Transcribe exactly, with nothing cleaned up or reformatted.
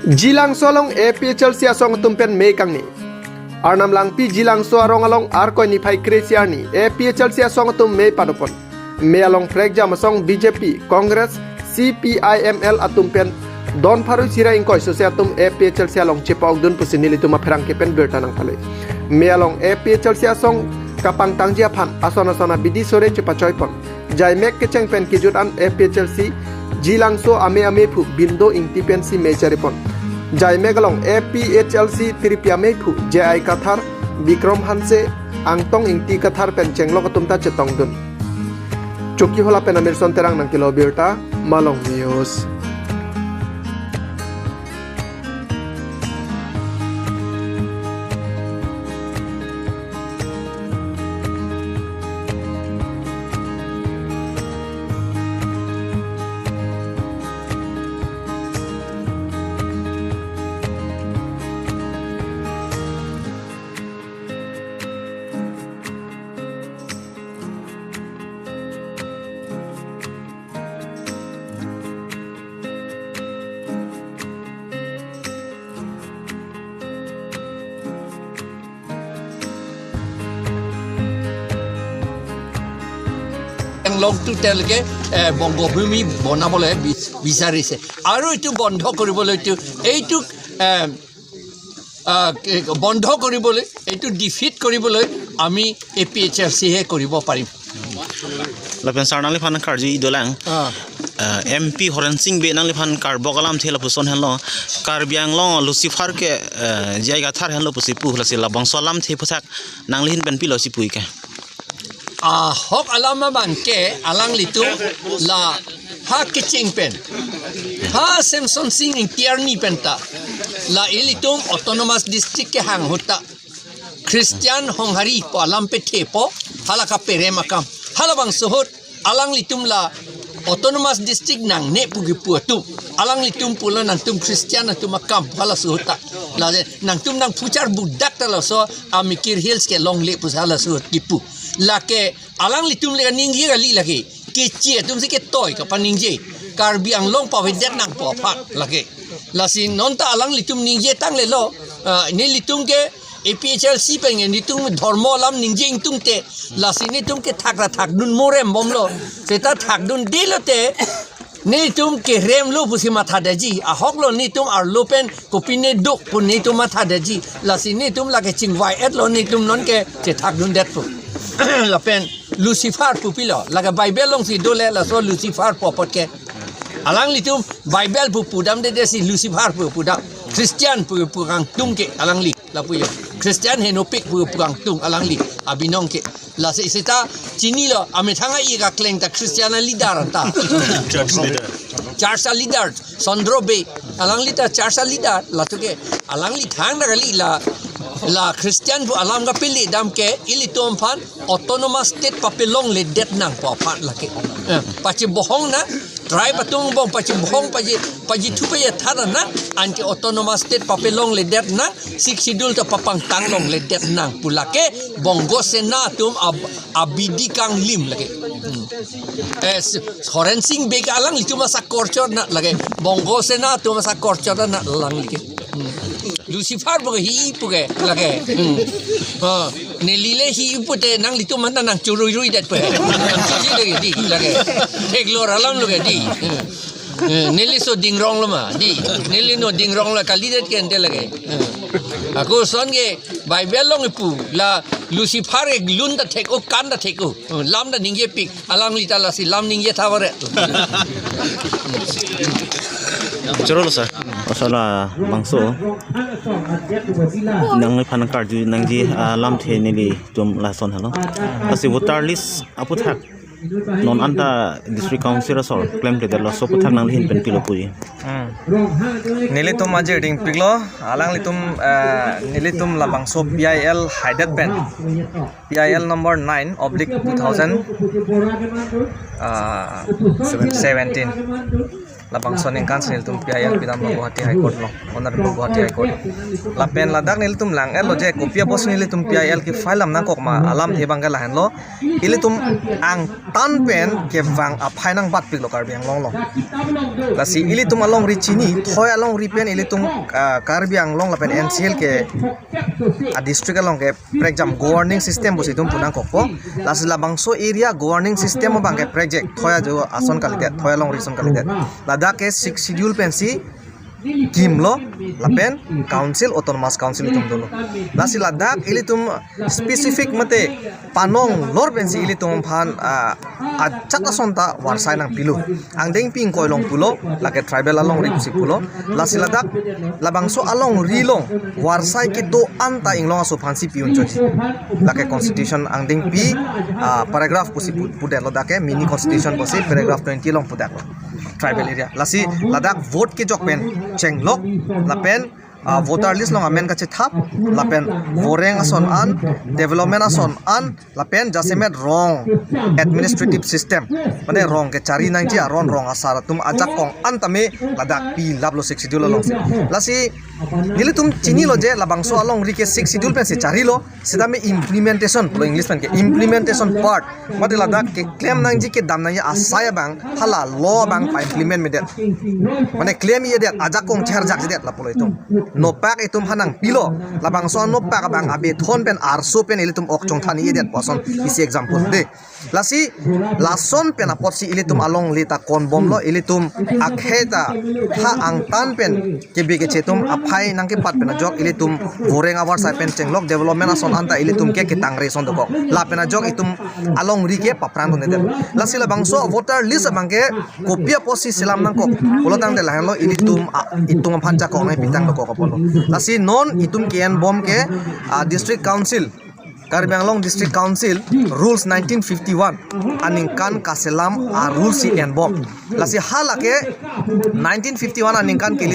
Jilangso along A P H L C asong atum pen mei kangni. Arnam Langpi Jilangso arong along Arkoi niphai kre-isi arni A P H L C asong atum mei padopon. Mei along prekjam asong B J P, Congress, C P I M L atum pen don pharo isi ra ingkoi sose atum A P H L C along chepa-okdun pusi nelitum apherangke pen birta nangpale. Mei along A P H L C asong kapangtangji aphan ason ason abidi sore chepachoipon. Jaimek kecheng pen kejut an A P H L C Jilangso amei ameiphu Bindo Ingti pensi mei charipon. Jaimek along A P H L C tiripi ameiphu J I Kathar, Bikrom Hanse, Angtong Ingti Kathar pen chenglok atum ta chetongdun. Chokihola pen Amirson Terang nangkelo birta, Malong News. লংটো তেওঁলোকে, এ, বংগভূমি বনাবলৈ বিচ-, বিচাৰিছে। আৰু এইটো বন্ধ কৰিবলৈ এইটো, এইটো, এ, আ, বন্ধ কৰিবলৈ, এইটো ডিফিট কৰিবলৈ আমি এ পি এইচ এল চিহে কৰিব পাৰিম। Lapen sir nangliphan karjuji dolang. Ah. Eh, M P Horen Sing Bey nangliphan karbok alamthe lapuson henlo. Karbi Anglong Lucifer ke, eh, J I Kathar henlo pusi pu, lasi labangso alamthe aphuthak nangli ahin pen pilo si pu-ik ke. Ahok alam abang ke alanglitum la ha kecheng pen, ha Semson Sing Ingti arni pen ta la ilitum autonomous district kehang ahut ta Christian Honghari pu alam pethepo, hala kaperem akam. Halabangso ahut alanglitum la autonomous district nangne pu kipu atum. Alanglitum pulo nangtum Christian atum akam halaso ahut ta. Lale nangtum nangphuchar budak ta laso amikir hills ke longle pu halaso ahut kipu. Lake alanglitum le kaningje kali lake. Kechi atum si ketoi kapaningje. Karbi Anglong pavedet nangpo aphan lake. Lasi non ta alanglitum ningje tanglelo. Ah, nelitum ke A P H L C pen nelitum dhormo alam ningje ingtungte. Lasi nelitum ke thakra thakdun morem bomlo. Seta thakdundelo te. Nelitum keremlo pusi mathadetji. Ahoklo nelitum arlo pen kopine duk pu nelitum mathadetji. Lasi nelitum lake chingvai-etlo nelitum non ke chethakdundetpo. Lapen Lucifer pu pilo. Lake Bible alongsi dole laso Lucifer pu apot ke. Alanglitum Bible pu pudamdedetsi Lucifer pu pudam. Christian pu pu kangtung ke alangli. Lapu yo. Christian henopik pu pu kangtung alangli abinong ke. Lasi seta chinilo amethang a-ik akleng ta Christian a-leader ta. Church leader. Church a-leader. Sondro Bey. Alangli ta church a-leader. Latum ke alangli thangta kali la, la Christian pu alam kapele dam ke ilitum aphan autonomous state papelongledet nangpo aphan lake. Eh, pachibohong na, tribe atum angbong pachibohong pachi, pachithu pachethat na, anke autonomous state papelongledet nang, Sixth Schedule ta papangtanglongledet nang pu lake Bongo Sena atum ab-, abidi kanglim lake. Hmm. Eh, s-, Horen Sing Bey ke alanglitum asakor chot na lake. Bongo Sena atum asakor chot na alangli ke. Hmm. Lucifer pu ke hi pu ke lake. Hmm. Ah, neli le hi pute nanglitum aphan nangchorui ruidetpo. Nangchorui lake di lake. Theklor alamlo ke di. Hmm. Eh, neli so dingronglo ma di. Neli no dingronglo kalidet ke ante lake. Eh. Ako ason ke Bible along kipu la Lucifer ke lun ta thek-o kan ta thek-o. Eh, lam ta ningjepik. Alangli ta lasi lam ningje tha varet. Chorolo sir. Ason labangso nangliphan karju nangji, ah, lamthe nelitum lason henlo. Lasi voter list aphuthak non anta district council asor klemkledet laso aphuthak nangli ahin pen pilo puji. Hmm. Nelitum aji ringpiklo, alanglitum, eh, nelitum labangso P I L haidet pen. P I L number nine oblique two thousand, ah, seventeen. Labangso aningkan si nelitum P I L pidamlo Guwahati High Court lo, Honorable Guwahati High Court. Lapen ladak nelitum lang-etlo je kopi apotsi nelitum P I L ke file dam nangkok ma alamthe abangke lahenlo. Ilitum angtan pen kevang aphai nangbatpiklo Karbi Anglong along. Lasi ilitum alongri chini, thoi alongri pen ilitum, ah, Karbi Anglong lapen N C L ke a district along ke prekjam governing system pusi itum pu nangkokpo. Lasi labangso area governing system abangke prekjak, thoi ajo ason kalidet, thoi alongri ason kalidet. Ladak ke Sixth Schedule pensi kimlo, lapen council, autonomous council itum dolo. Lasi ladak ilitum specific mate panonglor pensi ilitum aphan, ah, ajat ason ta varsai nangpilo. Angdengpi ingkoi along pulo, lake tribal alongri pusi pulo. Lasi ladak labangso alongri along varsai kedo-an ta inglong aso aphansi pi-un chotji. Lake constitution angdengpi, ah, paragraph pusi pu-, pudetlo, dak ke mini constitution pusi paragraph twenty along pudetlo. Tribal area. Lasi ladak vote kejok pen chenglok, lapen, ah, voter list along amen kachethap, lapen voreng ason an, development ason an, lapen jasemet rong administrative system, mane rong kechari nangji aron rong asar atum ajakong an tame ladak pilaplo Sixth Schedule alongsi. Lasi nelitum chinilo je labangso alongri ke Sixth Schedule pensi charilo, sitame implementation pulo English pen ke implementation part, mate ladak keklem nangji kedam nangji asai abang hala law abang pa-implement medet. Mane klem-i-edet, ajakong cherjakjidet lapulo itum. Nopak itum ha nangpilo, labangso nopak abang abethon pen arso pen ilitum ok chongthan-i-edet pu ason isi example de. Lasi lason pen apotsi ilitum alongle ta konbomlo, ilitum akhei ta ha angtan pen kebi keche atum aphai nangkepat pen ajok ilitum voreng avarsai pen chenglok, development ason an ta ilitum ke ketangre ason dokok. Lapen ajok itum alongri ke paphrang dundedet. Lasi labangso voter list abangke kopi apotsi selam nangkok pulo tangte lahenlo, ilitum, ah, itum aphan jakong nangpitang dokok apotlo. Lasi non itum ke-enbom ke, ah, District Council, Karbi Anglong District Council Rules nineteen fifty-one aningkan kaselam a-rules si enbom. Lasi hala ke nineteen fifty-one aningkan ke